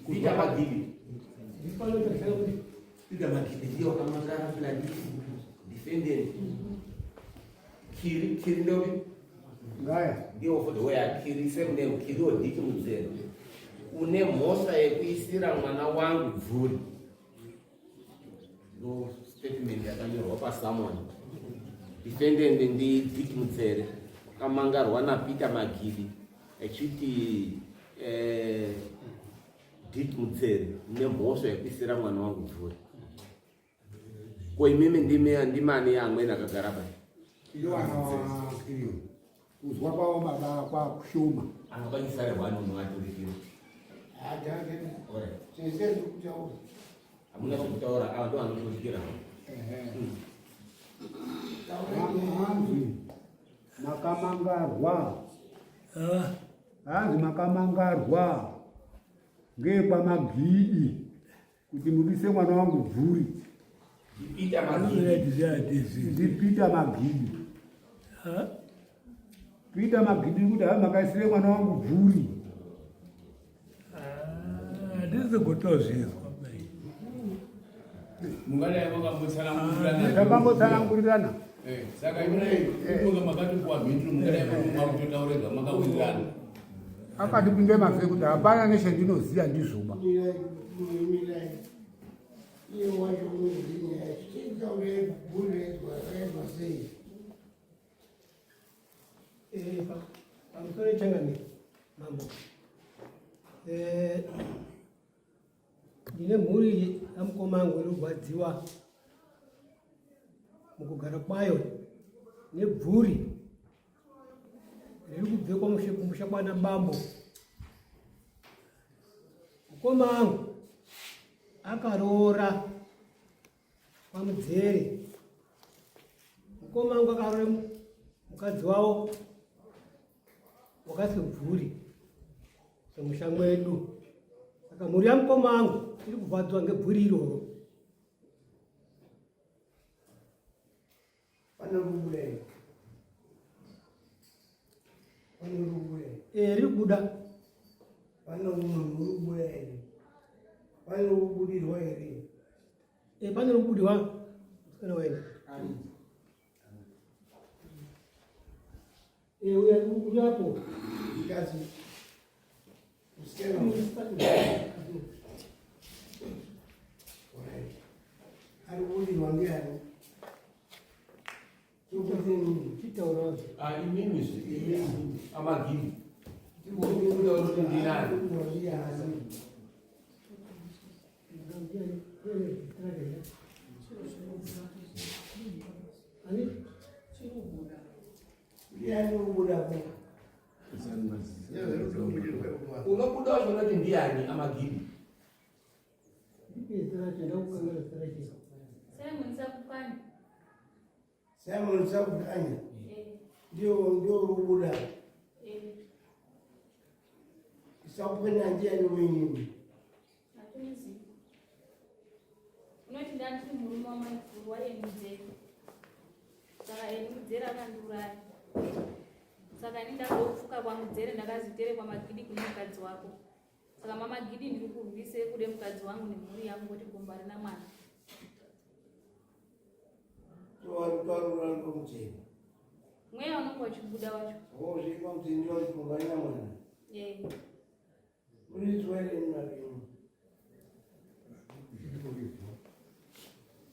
Peter Magidi. Peter Magidi ndiye wakamangara Gladys defendant. Kiri Kiri ndobi Ngaya. Ndiye for the way Kiri same name Kiri Odiki Mudzero. Une mhosva yekuisira mwana wangu bvuri. Ndo statement yakanyorwa pasamon. Defendant ndi Dick Mudzere akamangarwa naPeter Magidi achiti eh, Dick Mudzere nemhosva yekuisira mwana wangu bvuri. Ko imimi ndimi ndimani amweni akagara pai? Kuzwa kwavo baba kwakushoma. Anokwanisa rehwani unovaturikira. Hamuna zvekutaura ava ndo vanoturikira. Hanzi makamangarwa. Hanzi makamangarwa ngekwamagidi kuti mubise mwana wangu bvuri. NdiPeter Magidi. Peter Magidi kuti ha makaisire mwana wangu bvuri. Handisi kutozvizwa. Mungadai makambotsanangurirana. Takambotsanangurirana. Eh, saka imwe makatopuwa mhinduro mungadai makutotaura zvamakawirirana. Akati pinde mafe kuti hapana nechandinoziva ndizvoba. Pamusoro changamire mambo, ndine mhuri yamukoma angu iri kurwadziwa mukugara kwayo nebvuri riri kubve kumusha kwana bambo. Mukoma angu akaroora kwaMudzere. Mukoma wangu akaroora mukadzi wavo wakasibvuri semusha mwedu. Saka mhuri yamukoma wangu iri kuvhadzwa ngebvuri iroro. Pane rubuda here? Pane rubuda here? Eh, riri kubuda. Pane munhu uri kubuda here? Pane uri kubudirwa here? Eh, pane uri kubudirwa. Musikana waenda. Eh, uya uri apo. Mukadzi. Musikana. Alright. Ari kubudirwa ndiani? Chitaura. Ah, imimi zve, imimi amagidi. Tikubuda kuti ndinani? Ani? Ndiani uri kubuda ko? Unobuda wacho unoti ndiani amagidi? Ndipe zita racho, ndakukanganwa zita racho. Simon Sakupwanya. Simon Sakupwanya. Eh. Ndio ndio uri kubuda. Eh. Sakupwanya ndiani wenyu? Hatimuzivi. Unoti ndandiri murume wamaiguru waEmudzera. Saka Emudzera akandiuraya. Saka ini ndazopfuka kwaMudzere ndakazitere kwaMagidi kune mukadzi wako. Saka mama Gidi ndiri kurwise kude mukadzi wangu nemhuri yangu kuti gomba rina mwana. Twarura ngomudzera. Mweya unonge uchibuda wacho. Wozve kwamudzera ndiwo gomba rina mwana. Eh. Uridzwa here mavinu?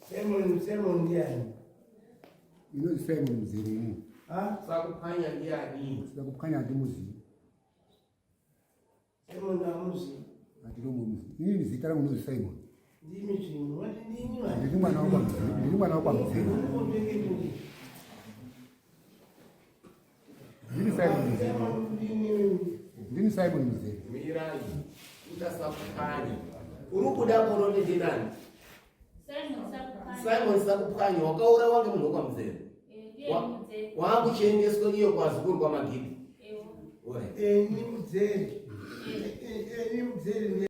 Simon Simon ndiani? Inonzi Simon Mudzere ini. Ha? Sakupwanya ndiani? Sakupwanya handimuzivi. Simon hamuzivi. Handinomuzivi. Inini zita rangu ndinonzi Simon. Ndimi zvinhu. Wati ndini wani? Ndiri mwana wekwaMudzere. Ndiri mwana wekwaMudzere. Ndini Simon Mudzere. Ndini Simon Mudzere. Mirai. Utasakupwanya. Uri kuda kunoti ndinani? Simon Sakupwanya. Simon Sakupwanya wakaurawa ngemunhu wekwaMudzere. Eh, ndiye Mudzere. Waakuchiendeswa iyo kwazukuru kwaMagidi. Ewo. Alright. Eni Mudzere. Eni Mudzere ndiye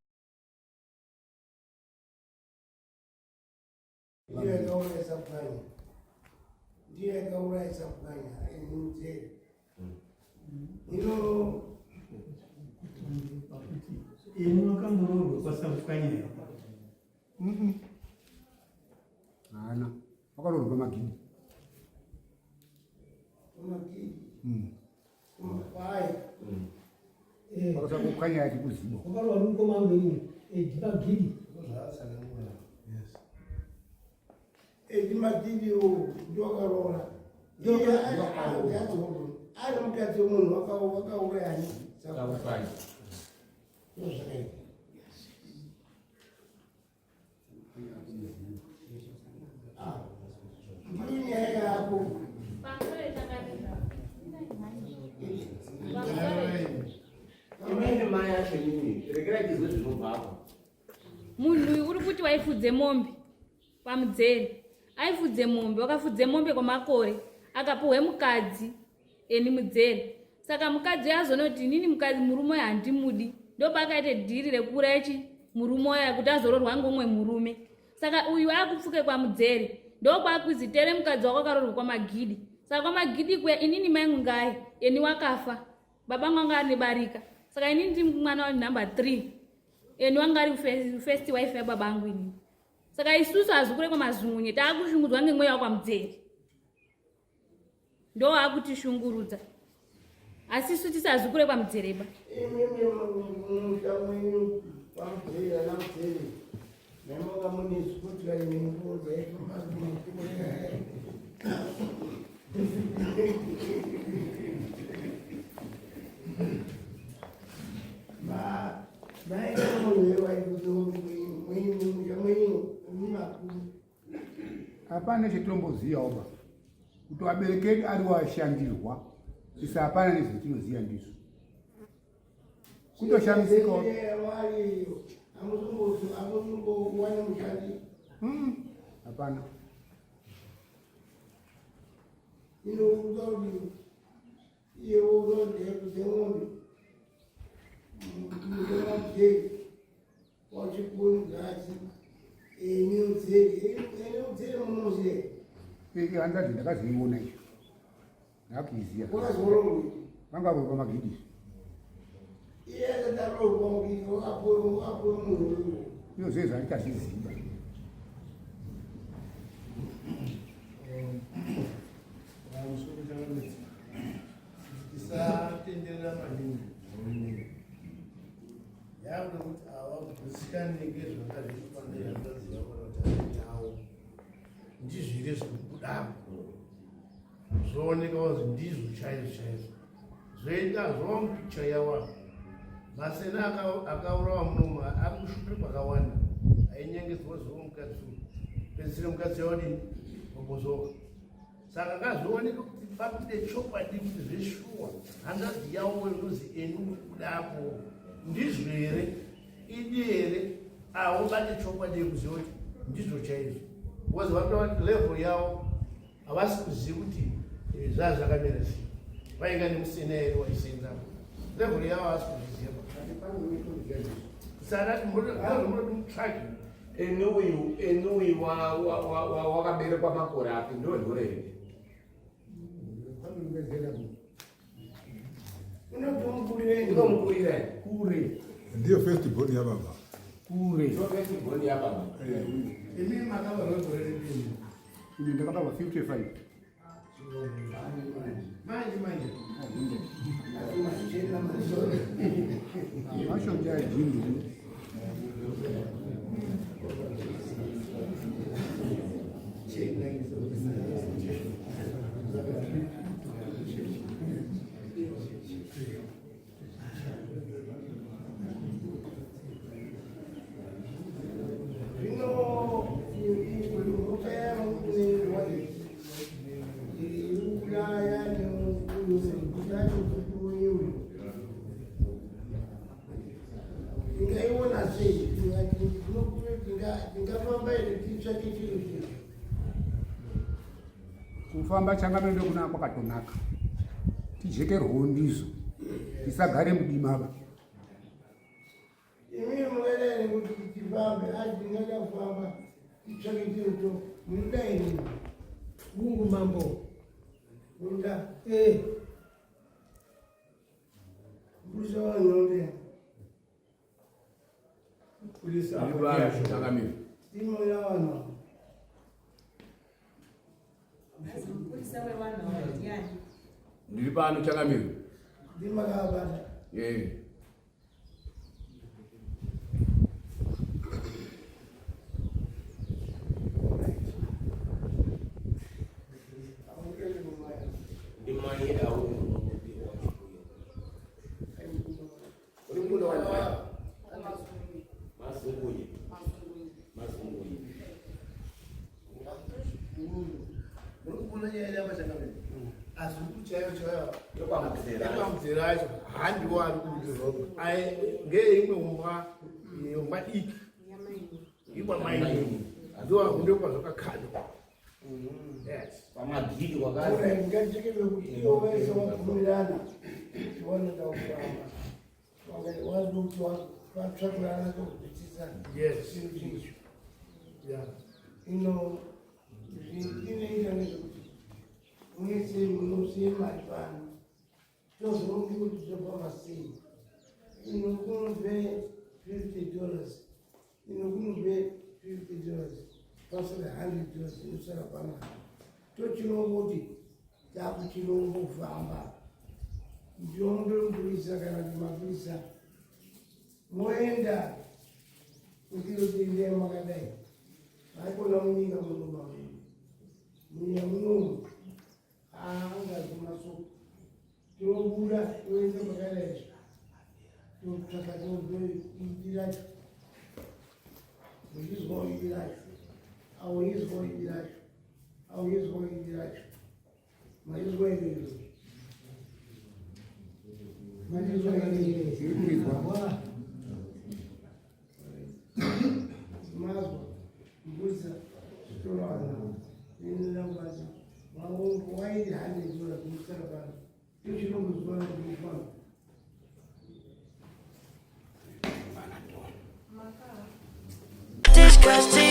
ndiye akauraya Sakupwanya. Ndiye akauraya Sakupwanya. Eni Mudzere. Hino Ini wakamboroorwa kwaSakupwanya here? Haana, wakaroorwa kwamagidi. Kwakasakupwanya yati kuziba. Wakaroorwa nemukoma wangu inini Edi Magidi. Edi Magidi uyu ndiwakaroora. Ari mukadzi wemunhu wakauraya ani? Sakupwanya. Ndozvakaita. Ndiyo nyaya yako. Pamusoro changamire. Pamusoro. Imene mai acho inini, regerai tizwe zvinobvapo. Munhu uyu uri kuti waifudze mombe pamudzere, aifudze mombe, wakafudze mombe kwamakore, akapuhwe mukadzi eni mudzere. Saka mukadzi uyu azonoti inini mukadzi murume uyu handimudi, ndopaakaite dhiri rekuuraya chi murume uya kuti azororwa ngomwe murume. Saka uyu akupfuke kwamudzere, ndokwakuzi tere mukadzi wako akarorwa kwamagidi. Saka kwamagidi kuya inini mai ngai eni wakafa, baba vangu anga ari nebarika. Saka inini ndiri mwana wa number 3, eni wanga ari first wife yababa angu inini. Saka isusu azukure kwamazungunye taakushungudzwa ngemweya wakwamudzere, ndo waakutishungurudza, asi isu tisazukure kwamudzereba. Imimi mumusha mwenyu kwamudzere ana mudzere maimonga mune zikuti vainenguo dzaifamba. Maida munhu waikuti mumusha mwenyu makuru. Hapana chetomboziyawo ba kuti vabereki edu ari washandirwa, isa hapana nezvetinoziya ndizvo, kutoshamisikawo. Amuzombowane mushandi? Hapana. Inokuza kuti iye wokuza kuti ndekudze mombe mudzeri wachikuru ngati eni udzeri, eni udzeri munoziya? Hanzvadzi ndakazoiona izvo, ndakuiziya. Wakazoororwa? Vanga vari pamagidi. Iye akataroorwa mugidi, wakapuwe munhu uyu. Iyo zvezvo handichazviziva. Pamusoro chakanetsa, tisatenderera maningi. Yakuda kuti ava gutsikane ngezvanga zvichifanira hanzvadzi yavo kana kuti amene avo, ndizvo here zviri kubudapo? Zvooneka kuzi ndizvo chaizvo chaizvo, zvoita zvova mupicha yavo. Masena akaurawa munomu ari kushupi kwakawanda, ainyengedzwa zuva mukadzi uyu, pedzisire mukadzi yawadini wabozoka. Saka ngazvioneke kuti pabude chokwadi kuti zveshuwa hanzvadzi yavo inozi eni uri kudapo ndizvo here, idi here? Avo bate chokwadi yekuziva kuti ndizvo chaizvo, because vatova level yavo havasi kuziva kuti zvaa zvakamira sei, vainga nemusena here waisenzapo, level yavo havasi kuzviziva. Saka munoti mutsvage. Eni uyu, eni uyu wakaberekwa makore api? Ndodhore here? Unotomukurira? Ndinomukurira. Kure. Ndiyo first born yababa. Kure. Ndo first born yababa. Imi makabarwa gore ripini? Ine ndakabarwa 55. Manje manje. Mashonja ajindi. Zvino mhuka iri kuuraya neuyu tingaiona sei? Tingafamba here titsvake chiro chiro? Kufamba changamire kuna kwakatonaka, tijekerwewo ndizvo, tisagare mudima ba. Imimi mungaida here kuti tifambe? Asi tingada kufamba titsvake chiro cho, munoda here? Mungu mambo. Munoda? Eh. Mbusa wanonde. Changamire. Ndiri pano changamire. Eh. Ndimai avo uri mbuno wani mazunguye mazunguye Muri kuona nyaya yamba changamire. Asi chaiyo chaiyo yekwamudzera yekwamudzera acho handiwo ari kubudirwa. Ai ngeimwe umbwa umbwa diki. Imwa maini. Ndo ndo kwazvakakhandwa. Yes. pamagidi Ora kwakazi ngatichekeve kuti ivo vese vabvumirana kuti vanoda kufamba. Vakati vazoda kuti vatsvakurana kubvisisa Yes. chinhu chicho. Yeah. Ino zvinoita nezvekuti mwese munosiye mari pano tozoonge kuti tofamba sei. Ino kunobve $50, ino kunobve $50, pasara $100 inosara panapa. Tochironga kuti takuchironga kufamba. Ndinondo mupurisa kana kuti mapurisa moenda kutiro makadai haikona munyika muno munyika munomu haangazi masoko tinobuda toenda pakadai totsvaka toidi racho muchizwawo idi racho auizwawo idi racho auizwawo idi racho machizwa izvozvo machizwa izvozvo Tiri kuizwa. Mazwa mbusa zvitoravana inoenda kubasa maombo wairi $100 kumusara pano tochirongozwana ndikufamba. Disgusting.